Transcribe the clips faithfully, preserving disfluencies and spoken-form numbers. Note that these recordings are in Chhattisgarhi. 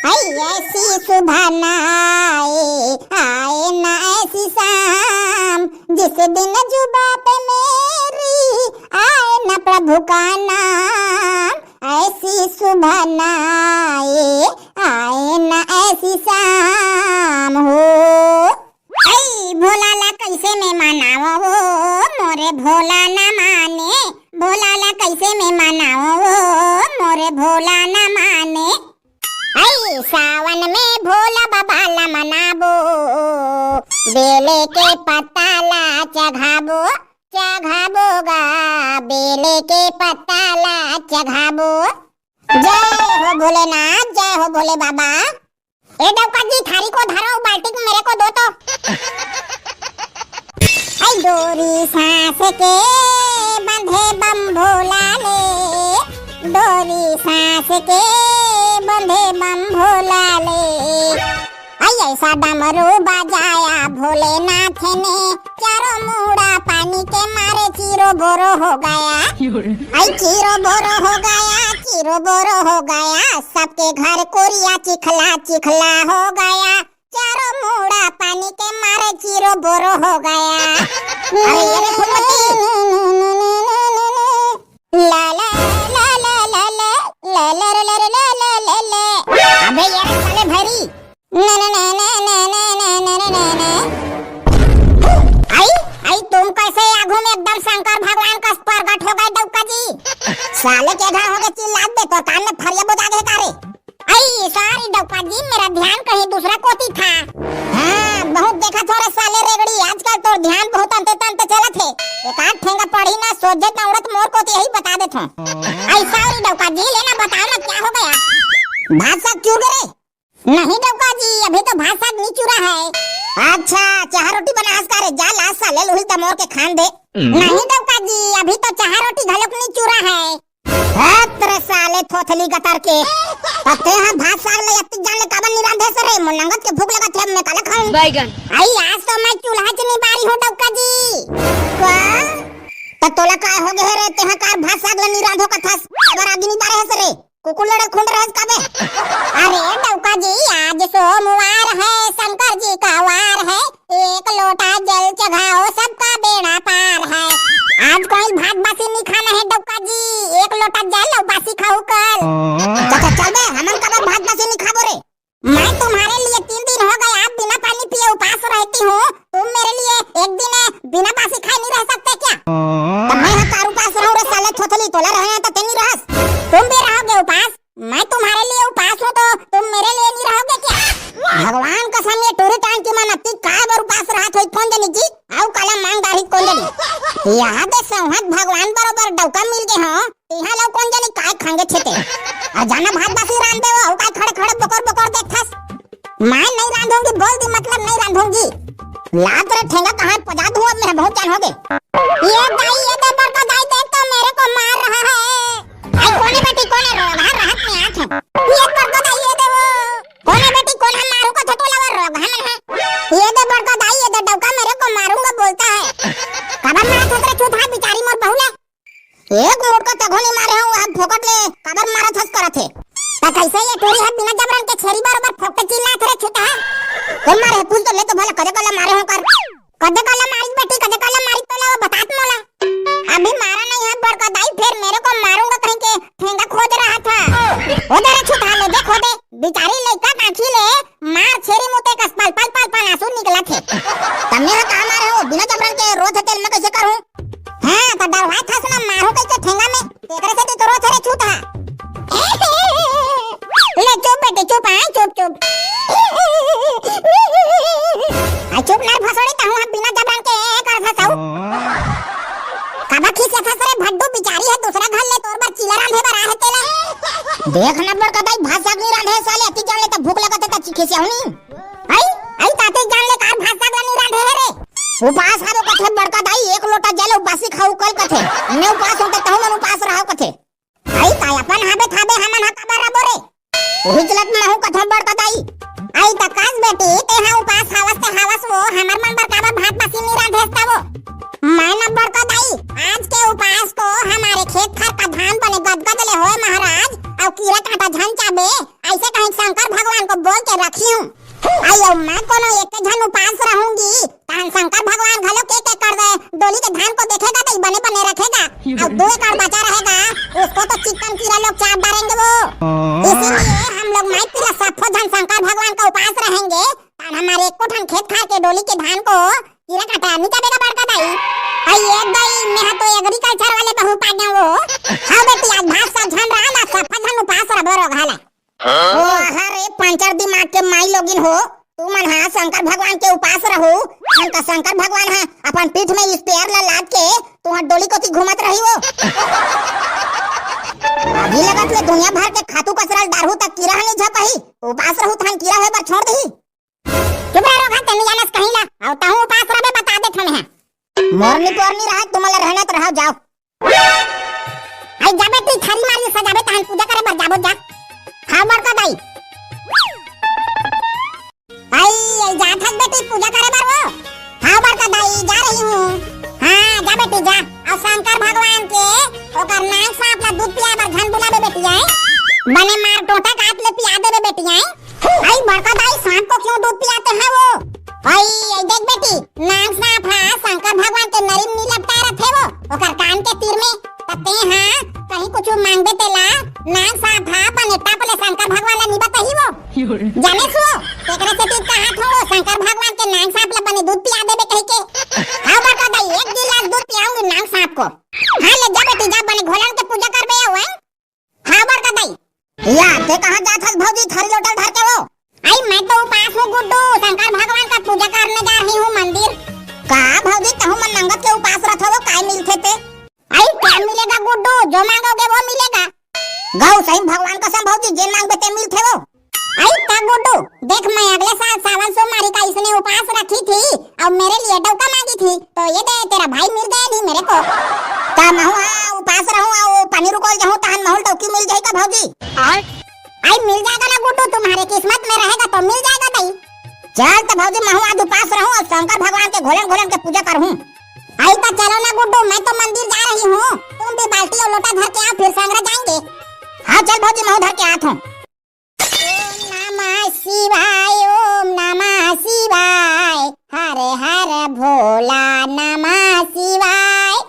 हाय ऐसी सुबह ना आए, आए ना ऐसी शाम, जिस दिन जुबा पे मेरी आए ना प्रभु का नाम, ऐसी सुबह ना आए, आए ना ऐसी शाम हो। ऐ भोला ला कैसे मैं मनावो वो, मोरे भोला ना माने। भोला ला कैसे मैं मनावो वो, मोरे भोला ना माने। ऐ सावन में भोला बाबा ला मनाबो, बेले के पत्ता ला चघाबो, चघाबो गा, बेले के पत्ता ला चघाबो। जय हो भोलेनाथ, जय हो भोले बाबा। ए डौका जी, थारी को धरो, बाल्टी को मेरे को दो तो। हाय डोरी सांस के बंधे बम भोला ले, डोरी सांस के बंधे बम भोला ले। हाय ऐसा डमरू बजाया भोलेनाथ ने, चारों मुड़ा पानी के मारे चीरो बोरो हो गया। आई चीरो बोरो हो गया, चीरो बोरो हो गया, सबके घर कोरिया चिखला चिखला हो गया। चारों मुड़ा पानी के मारे चीरो बोरो हो गया। अरे ये रे फुलमती। ला ला ला ला ला ला, ला ला ला ला ला ला ला ला। अबे ये रे साले भैरी। ना ना ना ना ना ना ना ना ना ना ना। आई, आई तुम कैसे आगू में एकदम शंकर भगवान कस प्रगट हो गए डौका जी। साले के घर हो गए चिल्लात दे, तोर कान में फरिया बुझा गए का रे? आई सॉरी डौका जी, मेरा ध्यान कहीं दूसरा कोती था। हाँ, बहुत देखा थोड़े साले रेगड़ी, आजकल तोर ध्यान बहुत अंते तंते चलत हे। एक आध ठेंगा पड़ी ना सोझे दौड़त मोर कोती यही बता देत हूँ। आई सॉरी डौका जी, लेना बताओ ना क्या हो गया? भात साग चूर रे? नहीं डौका जी, अभी तो भात साग नहीं चूरा है। अच्छा, चाह रोटी बनास का रे, जा ला साले लुही तमोर के खान दे। नहीं डौका जी, अभी तो चाह रोटी घलोक नहीं चूरा है। हत रे साले थोथली गतर के। तते हाँ भात साग ले अत्ती जान ले काबर नहीं रांधे से रे, मोर नंगत के भूख लगत है, अब मैं काले खाऊं? बैगन। आई आज तो मैं चूल्हा च नहीं बारी हूँ डौका जी। का? त तोला काय हो गए रे, तेहा कार भात साग ले नहीं रांधो कथस? अगर आगी नहीं बारे है से रे। कुकुर लड़ल खुंड रहस काबे? अरे डौका जी, आज सोमवार है, शंकर जी का वार है, एक लोटा जल चढ़ाओ, सबका बेड़ा पार है। आज कोई भात बासी नहीं खाना है डौका जी, एक लोटा जल और बासी खाओ कल। तो, तो चल बे, हमन काबर भात बासी नहीं खाबो रे? मैं तुम्हारे लिए तीन दिन हो गए, आप बिना पानी पिए उपास रहती हूँ, तुम मेरे लिए एक दिन बिना बासी खाए नहीं रह सकते क्या? तो मैं हाँ कार उपास रहूं रे साले थोथली, तोला रहना तो ते नहीं रहस, तुम भी रहोगे उपास। मैं तुम्हारे लिए उपास हूँ तो तुम मेरे लिए नहीं रहोगे क्या? भगवान कसम ये टूरी टांग की मन अति काय बर उपास रहत होई कौन जनी जी, आउ काला मांग डारी कौन जनी। यहाँ दे संहत भगवान बरोबर डौका मिल गए हो, तिहा लो कौन जनी काय खांगे छेते। और जाना भात बासी रांध दे वो, काय खड़े खड़े बकर बकर देखथस। मैं नहीं रांधूंगी, बोल दी मतलब नहीं रांधूंगी। लात रे ठेंगा कहाँ पजा दूं अब मैं, बहुत जान हो गए। ये दाई, ये दे बड़का दाई, देख तो मेरे को मार रहा है। आई कोने बेटी, कोने रो, वहाँ राहत में आंख है। ये बड़का दाई, ये दे वो। कोने बेटी, कोने हम मारू का छोटो लवर रो, वहाँ में है। ये दे बड़का दाई, ये दे डौका मेरे को मारूंगा बोलता है। काबर मारा थोतरे छूत हाथ बिचारी मोर बहुला। एक मोटका तघो नहीं मारे हूँ, अब फोकट ले काबर मारा थस करत है। त कैसे ये टूरी है बिना जबरन के छेरी बरोबर फोकट चिल्लात रे छूत है? कोन मारे है? पूछ तो ले तो भला कदे कला मारे हूँ कर। कदे कला मारी बेटी, कदे कला मारी तो ला बतात मोला। अभी मारा नहीं है बड़का दाई, फिर मेरे को मारूंगा कहीं के ठेंगा खोद रहा था। ओ दे रे छूत है, ले दे खोदे। बिचारी लइका कांखी ले मार छेरी मुते कस पल पल पल पल आंसू निकलत हे। तमे ह का मारे हो? बिना जबरन के रोत हे तेल में कैसे करूं? हाँ, तो डरवाए थस ना मारू कैसे ठेंगा में? तेकरे से तो रोत रे छूत हा। ले चुप बेटी, चुप, हाँ, चुप, चुप। आ चुप ना भसोड़ी, तहूँ हम बिना जबरन के कर फसाऊ। काबर खिसियाथस रे भड्डू, बिचारी ह दूसरा घर ले तोर बर चीला रांधे बर आहे तेला। देख न बड़का दाई, भात साग नहीं रांधे साले, अति जान ले त भूख लगत हे त खिसियाहू नहीं। आई, आई ताते जान ले कार भात साग नहीं रांधे हे रे। उपास हारो कथे बड़का दाई, एक लोटा जल बासी खाऊ कल कथे। मैं उपास हों त तहूँ मन उपास रहो कथे। आई त अपन हाबे थाबे हमन हा काबर रबो रे? उही चलत में हूँ कथम बड़का दाई। आई त कास बेटी, तेहा उपास हावस ते हावस वो, हमर मन बर काबर भात बासी नी रांधेस त वो? मैं न बड़का दाई, आज के उपास को हमारे खेत खार का धान बने गदगद ले होए महाराज, अउ कीरा कांटा झन चाबे, अइसे कहिके शंकर भगवान को बोल के रखी हूँ। अउ मैं कोनो एक झन उपास रहूंगी, तहन शंकर भगवान घलो के के कर दे, डोली के धान को देखेगा, तो बने बने रखेगा। अउ दो एकड़ बचा रहेगा, उसको तो चिक्कन कीरा लोग चाट डालेंगे वो। इसीलिए हम लोग माई पिला सफो झन शंकर भगवान का उपास रहेंगे, तहन हमारे एको ठन खेत खार के डोली के धान को कीरा कांटा नी चाबेगा बड़का दाई। अई ए दाई, मैं हा तो एग्रीकल्चर वाले बहू पा गया वो। हाँ बेटी, आज भात साग झन रहा ना, सफा झन उपास रबो रोगहा ला। ओ हरे पंचर दिमाग के माई लोगिन हो, तुमन हा शंकर भगवान के उपास रहू, हमका शंकर भगवान हा अपन पीठ में स्पेयर ला लाद के तुहर डोली कोती घूमत रही वो। अभी लगत ले दुनिया भर के खातू कचरा ल डारहू त कीरा ह नी झपही, उपास रहू तहन कीरा होय बर छोड़ दही। चुप रह रोगहा, तें नी जानस कहीं ला। अउ तहूँ उपास रबे, बता देत हँव मैं। मोरनी तोरनी रहा, तुमन ला रहना त रहा, जाओ। अई जा बेटी, थारी मारी सजाबे तहन पूजा करे बर जाबो जा। हाँ बड़का दाई। अई, अई जात हस बेटी पूजा करे बर वो। हाँ बड़का दाई, जा रही हूँ। हाँ जा बेटी जा। अउ शंकर भगवान के ओकर नांग सांप ला दूध पिया बर झन बुलाबे बेटी आई। बने मार टोटा काट ले पिया देबे बेटी आई। अई बड़का दाई, सांप को क्यों दूध पियाते हैं वो? अई, अई देख बेटी, नांग सांप हा शंकर भगवान के नरी म नी लपटाय रथे वो, ओकर कान के तीर में। त तें हा कहीं कुछ मांगबे तेला, नांग सांप हा बने टप ले शंकर भगवान ला नी बताही वो। जाने सो, तेकरे सेती कहा थोड़ो शंकर भगवान के नांग सांप ला बने दूध पिया देबे कहिके। हाँ बड़का दाई, एक गिलास दूध पियाऊंगी नांग सांप को। हाँ ले जा बेटी जा, बने घोलन के पूजा करबे अउ। हाँ बड़का दाई। या, तें कहाँ जात हस भौजी, थारी लोटा ल धर के वो? अई, मैं तो उपास हूँ गुड्डू, शंकर भगवान का पूजा करने जा रही हूँ मंदिर। का भौजी, तहूँ मन नंगत के उपास रथो वो, काय मिलथे ते? अई, क्या मिलेगा गुड्डू, जो मांगोगे वो मिलेगा। गौ सही भगवान कसम भौजी, जेन मांगबे ते मिलथे वो। अई त गुड्डू, देख मैं अगले साल सावन सोमवारी का इसने उपास रखी थी अउ मेरे लिए डौका मांगी थी, तो ये दे तेरा भाई मिल गया नहीं मेरे को। का महू हा उपास रहूं अउ पानी रुकोल जाहूं तहन महू ल डौकी मिल जाही का भौजी? अई मिल जाएगा ना गुड्डू, तुम्हारे किस्मत में रहेगा तो मिल जाएगा दाई। चल त भौजी महू आज उपास रहूं अउ शंकर भगवान के घोलन घोलन के पूजा करहूं। अई त चलो ना गुड्डू, मैं तो मंदिर जा रही हूँ, तुम भी बाल्टी अउ लोटा धर के आओ, फिर संगरा जाएंगे। हाँ चल भौजी, महू धर के आत हूँ। ओम नमः शिवाय, ओम नमः शिवाय, हर हर भोला नमः शिवाय।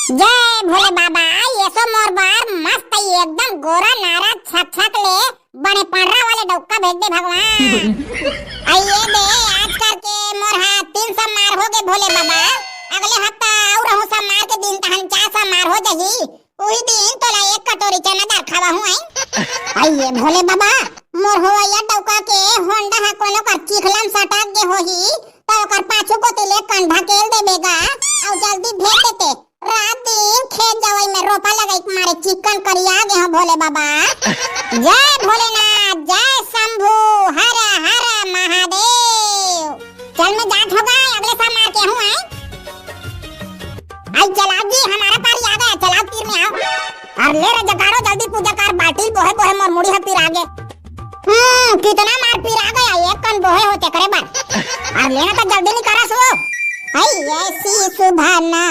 जय भोले बाबा, एसो मोर बर मस्त एकदम गोरा नारा छक छक ले बने पंडरा वाले डौका भेज दे भगवान। अई ये दे, आज करके मोर हा तीन सम्मार हो गे भोले बाबा, अगले हफ्ता अउ रहूं सम्मार के दिन तहन चार सम्मार हो जही। उही दिन तोला एक कटोरी चना दार खवाहूं आई। अई ये भोले बाबा, मोर होवइया डौका के होंडा हा कोनो कर चिखला म सटक गे होही, त ओकर पाछू कोती ले कन ढकेल देबे गा, अउ जल्दी भेज देते। रात दिन खेत जवई में रोपा लगई के मारे चिक्कन करिया गे हों भोले बाबा। जय भोलेनाथ, जय शंभू, हर हर महादेव। चल मैं जात हों गा, अगले सम्मार के आहूं आई। आई चलाओ जी, हमारा पारी आ गया, चलाओ तीर में आओ। अरे ले रे जगाड़ो, जल्दी पूजा कर, बाल्टी बोहे बोहे मोर मुड़ी ह पिरा गे। हम्म, कितना मार पिरा गया, एक कन बोहे हो तेकरे बर। अरे ले ना त जल्दी नी करस वो। आई ऐसी सुबह ना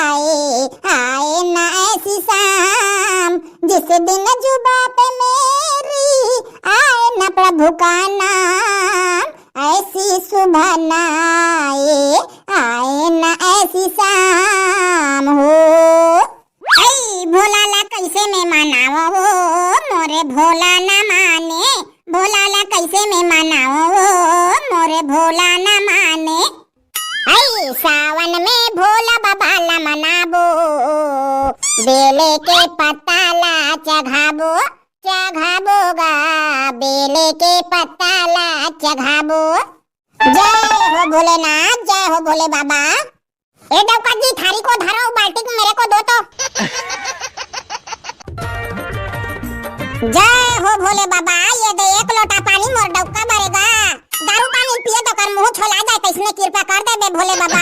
आए, आए ना ऐसी शाम, जिस दिन जुबा पे मेरी आए ना प्रभु का नाम। ऐसी सुबह ना आए, आए ना ऐसी शाम हो। ऐ भोला ला कैसे मैं मनावो, मोरे भोला ना माने। भोला ला कैसे मैं मनावो, मोरे भोला ना माने। ऐ सावन में भोला बाबा ला मनाबो, बेले के पत्ता ला चघाबो, चघाबो गा, बेले के पत्ता ला चघाबो। जय हो भोलेनाथ, जय हो भोले बाबा। ए डौका जी, थारी को धरो, बाल्टी को मेरे को दो तो। जय हो भोले बाबा, ये दे एक लोटा पानी मोर डौका बरेगा। दारू पानी पिए तो कर मुंह छोला जाए, तैसने कृपा कर दे बे भोले बाबा।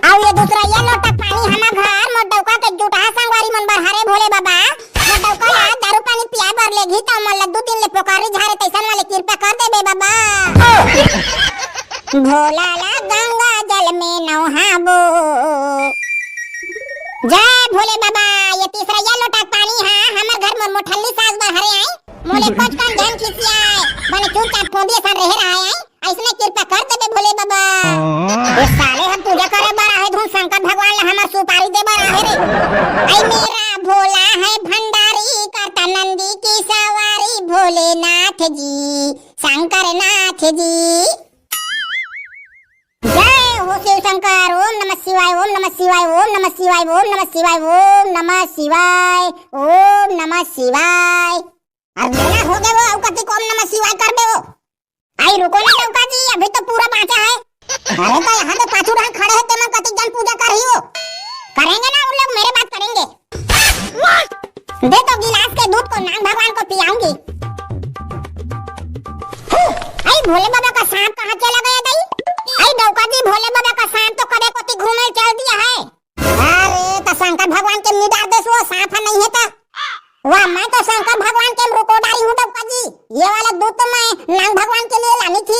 अउ ये दूसरा ये लोटा पानी हमा घर मोर डौका के जुटहा संगवारी मन बर हरे भोले बाबा। मोर डौका ला दारू पानी पिया बर लेगही त मोर ला दू दिन ले पोकारी झारे, तैसन वाले कृपा कर दे बे बाबा। भोला ला गंगा जल में नहाबो। जय भोले बाबा, ये तीसरा ये लोटा पानी हा हमर घर मोर मोठल्ली सास बर हरे आई। मोले कोचकन झन खिसियाए, बने चुपचाप फोबिया सन रहे रहा आई। अइसने कृपा कर देबे भोले बाबा। ये साले हम पूजा करे बर आहे धुन शंकर भगवान ला हमर सुपारी दे बर आहे रे। आई मेरा भोला है भंडारी, करता नंदी की सवारी, भोलेनाथ जी, शंकर नाथ जी। जय हो शिव शंकर। ओम नमः शिवाय, ओम नमः शिवाय, ओम नमः शिवाय, ओम नमः शिवाय, ओम नमः शिवाय, ओम नमः शिवाय। अरे लेना हो गए वो, अउ कतिक ओम नमः शिवाय कर दे वो। आई रुको ना डौका जी, अभी तो पूरा बाँचा है। अरे तो यहाँ तो पाछू रहा खड़े है, तेमन कतिक जन पूजा कर ही हो। करेंगे ना उन लोग, मेरे बाद करेंगे। दे तो गिलास के दूध को नाग भगवान को पियाऊंगी। आई भोले बाबा का सांप कहाँ चला गया दाई? आई डौका जी, भोले बाबा का सांप तो कदे कोती घूमे चल दिया है। अरे तो शंकर भगवान के नहीं डार दे सो, सांप है नहीं है तो। वाह, मैं तो शंकर भगवान के रुको डारी हूँ डौका जी। ये वाला दूध तो मैं नाग भगवान के लिए लानी थी।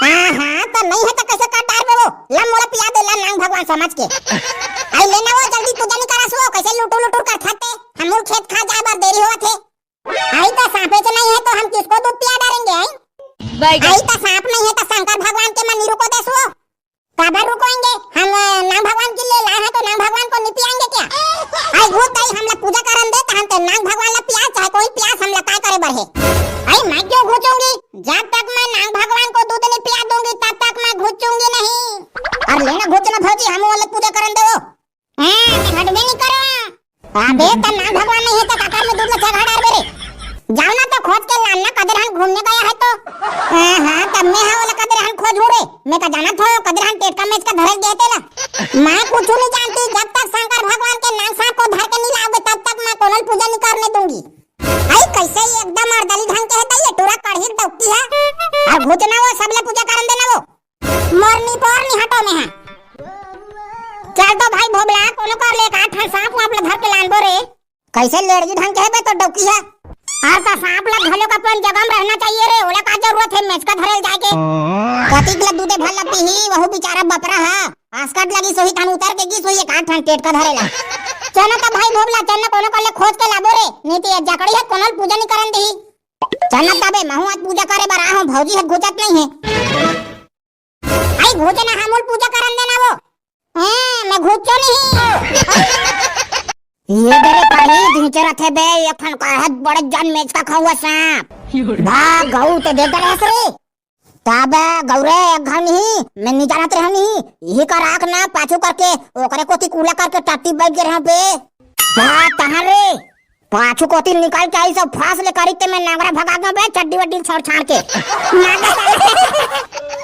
हाँ हाँ, तो नहीं है तो कैसे कर डार वो? ला मोला पिया दे ला नाग भगवान समझ के। आई लेना वो जल्दी पूजा नहीं करा सो, कैसे लुटुर लुटुर कर खाते। हमूर खेत खा जाए बर देरी होवत हे। आई तो सांपे च नहीं है तो हम किसको दूध पिया डारेंगे आई? आई तो सांप नहीं है तो शंकर भगवान के मन रुको दे सो। काबर रुकोएंगे? हम अ, नाग भगवान के लिए लाए हैं तो नाग भगवान को नहीं पियाएंगे क्या? आई भूत दाई हमला पूजा करन दे तहन ते नाग भगवान ला पिया चाहे कोई पिया हमला काय करे बर है? आई मैं क्यों घुचूंगी? जब तक मैं नाग भगवान को दूध नहीं पिया दूंगी तब तक मैं घुचूंगी नहीं। अरे लेना घुचना भौजी, हम वाले पूजा करन दे वो। हाँ, मैं हटबे नहीं करो। अबे, त नाग भगवान नहीं है, त काकर में दूध ला चढ़ा डारबे रे। जाओ ना तो खोज के लान ना, कदे रहन घूमने गया है तो। हाँ, हाँ, तब मैं हाँ वाला कदे रहन खोज हूँ रे। मैं का जानत हो, कदे रहन टेटका मेचका धरे गए थे ना। मैं कुछ नहीं जानती, जब तक शंकर भगवान के नाग सांप को धर के नहीं लाओगे, तब तक मैं कोनल पूजा नहीं करने दूंगी। आई कैसे ये एकदम अर्दली ढंग के है, त ये टूरा कढ़ी डौकी है। और घुच ना वो, सबले पूजा करन देना वो। मोरनी पोरनी हटो में है। चल तो भाई भोबला, कोनो कर ले का ठन सांप वाप ला धर के लानबो रे। कैसे लेड़गी ढंग के है बे तो डौकी है। और तो सांप ला घलो का अपन जगह में रहना चाहिए रे, ओला का जरूरत है मेचका धरे जाए के। कतिक ला दूधे भर ला पीही, वहू बेचारा बपरा है। आसकट लगी सोही थान उतर के गी सोही एक आठ ठन टेटका धरे ला। चल ना तो भाई भोबला, चल ना कोनो कर ले खोज के लाबो रे, नहीं तो ये जकड़ी है कोनो पूजा नहीं करन देही। चल ना तबे, महू आज पूजा करे बर आ हूँ, भौजी है घुचत नहीं है। आई घुचे ना, हमूल पूजा करन देना वो। हैं, मैं घुचो नहीं। ये दरे पानी घिंचे रथे बे, ये फन का हाथ बड़े जन मेचका खाऊआ सांप। भाग गऊ ते दे दरे हस रे। तबे गौरे एक घाव नहीं, मैं नहीं जानत रहे नहीं। यही कर आँख ना पाछू करके, ओकरे कोती कूला करके टट्टी बैठ गए रहे बे। भाग तहाँ रे। पाछू कोती निकल के आई सब फांस ले करी ते मैं नांगरा भगा गया बे चड्डी वड्डी छोड़ छाड़ के। मार दे साले।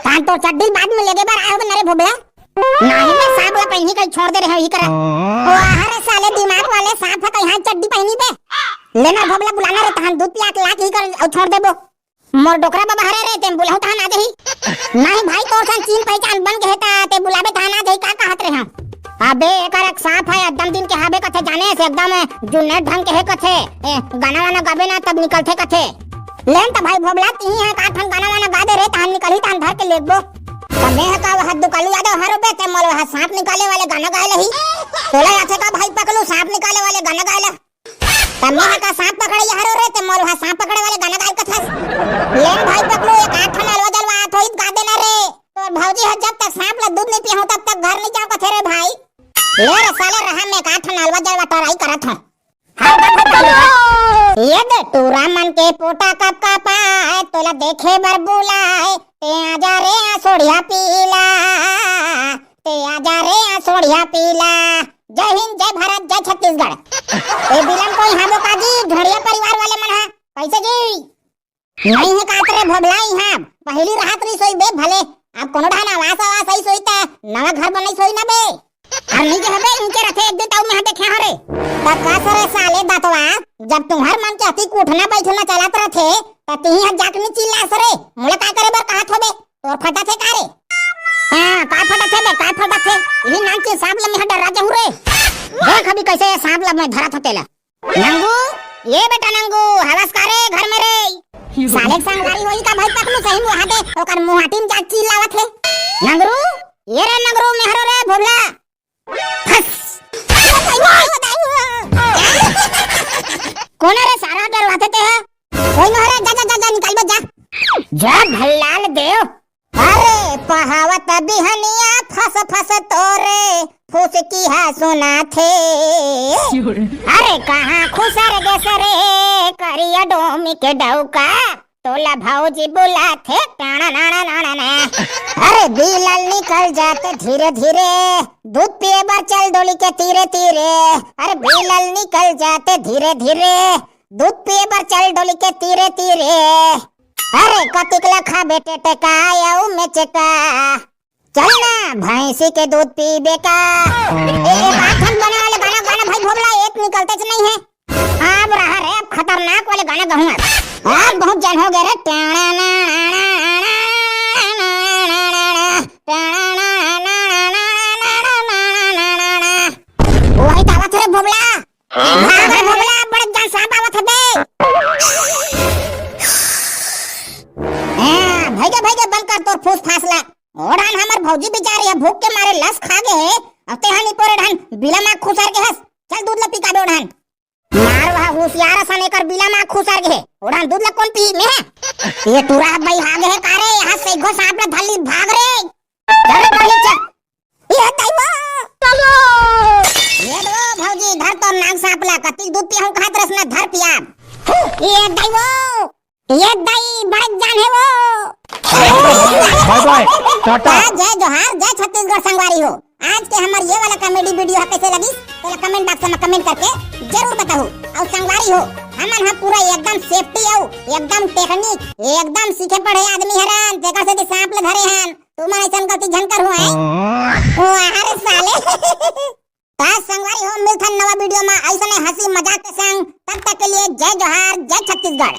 तान तो चड्डी बाद में लेगे बार आयो बे नरे भोबला। नहीं बे सांप ला पहनी कहीं छोड़ दे रहे ही करा। वाह रे साले दिमाग वाले सांप है कहीं चड्डी पहनी बे। लेना भोबला बुलाना रे तहन दूध पिया के लाके ही कर और छोड़ देबो। मोर डोकरा बाबा हरे रे, तें बुलाहू तहान आ जाही। नहीं भाई, तोर सन चीन पहचान बन गए ता, ते बुलाबे तहान आ जाही, का कहत रहे हम? अबे, एकर एक सांप है, एकदम दिन के हाबे कथे, जाने से एकदम जुन्नर ढंग के है कथे। ए, गाना वाना गाबे ना, तब निकलथे कथे। लेन त भाई भोबला, तिही है, का ठन गाना वाना गा दे रे, तहान निकलही, तहान धर के लेगबो। तबे है का, वह दुकालू यादव हरो बे, ते मोल वह सांप निकाले वाले गाना गाए लही। तोला आथे का भाई पकलू, सांप निकाले वाले गाना गाए ला? तब मैं का सांप पकड़े हरो रे, ते मोर वहाँ सांप पकड़े वाले गाना गाय कथस। ले भाई पकड़ो, एक आठ ठन अलवा जलवा आत होई गा देना रे। तोर भौजी ह जब तक सांप ला दूध नहीं पियाहूं, तब तक घर नहीं जाऊं कथे रे भाई। ले रे साले रहा, मैं एक आठ ठन अलवा जलवा try करत हूं। हाँ, गा भाई, गा। ये दे टूरा मन के पोटा कप कपाए, तोला देखे बर बुलाए, ते आजा रे आ सोढ़िया पीला। ते आजा रे आ सोढ़िया पीला। जय हिंद, जय भारत, जय छत्तीसगढ़। ए बिलन कोई हाबो काजी, ढोड़िया परिवार वाले मन हा। कैसे जी? नहीं है कात रे भोबला इहाँ। पहली रात नहीं सोई बे भले। अब कोनो ढाना वास वास आई सोई ता नवा घर बनई सोई ना बे। अरे नहीं जे हबे इनके रथे एक दिन ताऊ मैं देखे हरे। त का सरे साले दतवा, जब तुम्हर मन के अति उठना बैठना चलत रथे, त तिही ह जाके नहीं चिल्लास रे। मोला का करे बर कहत होबे? तोर फटा थे का रे? हाँ, का फटा थे बे, का फटा थे? यही नाम के सांप ल मैं डरा जाहू रे। देख अभी कैसे ये सांप ल मैं धरा था तेला। नंगू, ये बेटा नंगू, हवस का रे घर में रे? साले के संगवारी होई का भाई पकलू सही मुहाटे, ओकर मुहाटी में जाके चिल्लावत हे। नंगरू, ये रे नंगरू मेहरो रे भोबला। फस। कोन रे सारा डरवाथे ते ह? कोई नोहे रे, जा, जा, जा, जा, निकल बे, जा। जा भल्लाल देव। अरे पहावत बिहनिया फस फस तोरे फुसकी हा सुनाथे। अरे कहाँ खुसर गेस रे करिया डोमी के डौका, तोला भौजी बुलाथे। टाणा नाणा नाणा ना। अरे बिलल निकल जाते धीरे धीरे, दूध पिए बर चल डोली के तीरे तीरे। अरे बिलल निकल जाते धीरे धीरे, दूध पिए बर चल डोली के तीरे तीरे। अरे कतिक ला खाबे टेटका अउ मेचका, चल ना भैंसी के दूध पीबे का। ए, ए, बात हम बने वाले गाना, गाना भाई भोबला, एक निकलते से नहीं है। अब रहा रे, अब खतरनाक वाले गाना गहूँ। अब बहुत जन हो गए रे। वही तो आवत रे भोबला। भाग रे भोबला, बड़े जान सांप आवत हे बे। ए, भैया, भैया, बंद कर तोर फूस फास ला। ओढ़ान हमर भौजी बिचारी ह भूख के मारे लस खा गे हे। अब तेहा निपोरे ढान बिला माँ खुसर के हस। चल दूध ला पिकाबे ओढ़ान। मार वहा होशियार असन एकर बिला माँ खुसर गे हे। ओढ़ान दूध ला कोन पी में? ये टूरा बइहा गे हे का रे? यहाँ से घो सांप ला धर ली, भाग रे। चल रे, पहले चल। ये दाई वो। चलो। ये दो भौजी, धर तोर नाग सांप ला, कतिक दूध पियाहूं कहत रस ना, धर पियाब। ये दाई वो। ये दाई बड़क जान हे वो। बाय बाय, टाटा। हाँ, जय जोहार, जय छत्तीसगढ़ संगवारी हो। आज के हमर ये वाला comedy video ह कैसे लगिस, तेला comment box में comment करके जरूर बताहू। अउ संगवारी हो, हमन ह पूरा एकदम safety अउ एकदम technique, एकदम सीखे पढ़े आदमी हरन, तेकर सेती सांप ल धरे हन। तुमन अइसन गलती झन करहू, हैं? वाह रे साले। त संगवारी हो, मिलथन नवा video म अइसने हंसी मजाक के संग। तब तक के लिए जय जोहार, जय छत्तीसगढ़।